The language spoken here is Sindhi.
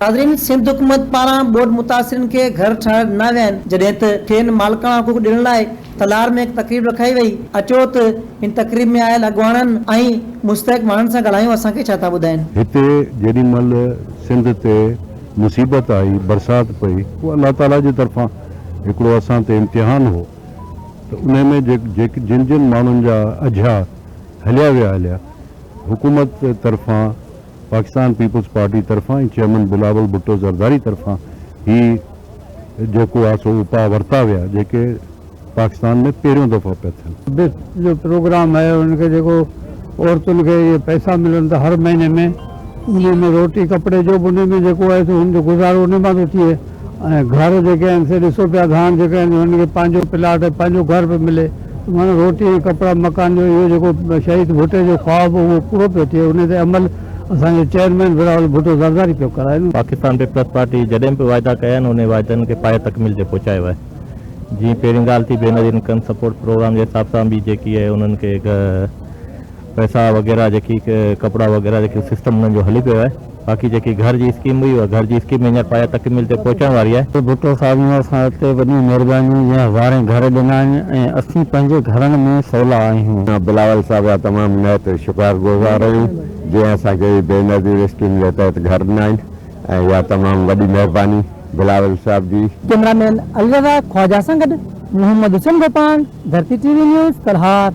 ناظرين سنڌ حڪومت پاران ٻوڏ متاثرين کي گهر ٺاهڻ ڏنا ويا آهن جڏهن ته کين مالڪاڻا حقوق ڏيڻ لاء تلهار ۾ هڪ تقريب رکائي وئي اچو ته ان تقريب ۾ آيل اڳواڻن ۽ مستحق ماڻهن سان ڳالهايون اسان کي ڇا ٿا ٻڌائين. هتي جيڏي مهل سنڌ تي مصيبت آئي، برسات پئي، اهو الله تعاليٰ جي طرفان هڪڙو اسان تي امتحان هو ته انهي ۾ جيڪي جن جن ماڻهن جا اجها هليا ويا هليا حڪومت طرفان پاڪستان پيپلز پارٽي طرفان ۽ چيئرمين بلاول ڀٽو زرداري طرفان هي جيڪو آ سو اپاء ورتا ويا جيڪي پاڪستان ۾ پهريون دفعو پيا ٿين. بس جو پروگرام آهي انهن کي جيڪو عورتن کي اهي پئسا ملن ٿا هر مهيني ۾ انهي ۾ روٽي ڪپڙي جو به انهي ۾ جيڪو آهي سو هن جو گذارو انهي مان ٿو ٿئي ۽ گهر جيڪي آهن سي ڏسو پيا ته هاڻ جيڪي آهن هنن کي پنهنجو پلاٽ ۽ پنهنجو گهر به ملي ته معنيٰ روٽي ۽ ڪپڙا مڪان جو اهو جيڪو شهيد ڀٽي جو خواب هو اهو پورو پيو ٿئي انهي تي عمل اسان جو چيئرمين بلاول ڀٽو زرداري پيو ڪرائي. پاڪستان پيپلز پارٽي جڏهن به واعدا ڪيا آهن انهي واعدن کي پايه تڪميل تي پهچايو آهي جيئن پهرين ڳالهه ٿي بينظير انڪم سپورٽ پروگرام جي حساب سان به جيڪي آهي انهن کي پئسا وغيره جيڪي ڪپڙا وغيره جيڪي سسٽم انهن جو هلي پيو آهي باقي جيڪي گهر جي اسڪيم هئي اها گهر جي اسڪيم هينئر پايه تڪميل تي پهچڻ واري آهي. ڀٽو صاحب جون اسان تي وڏيون مهربانيون جنهن هزارين گهر ڏنا آهن ۽ اسين پنهنجي گهرن ۾ سولا آهيون. بلاول صاحب جا تمام نهايت شڪر گذار آهيون جنهن اسان کي هي بينظير اسڪيم جي تحت گهر ڏنا آهن ۽ اها تمام وڏي مهرباني بلاول صاحب جي. ڪئميرا مين علي رضا خواجه سان گڏ Muhammad Hussain Gopang, Dharti T V news, Talhar.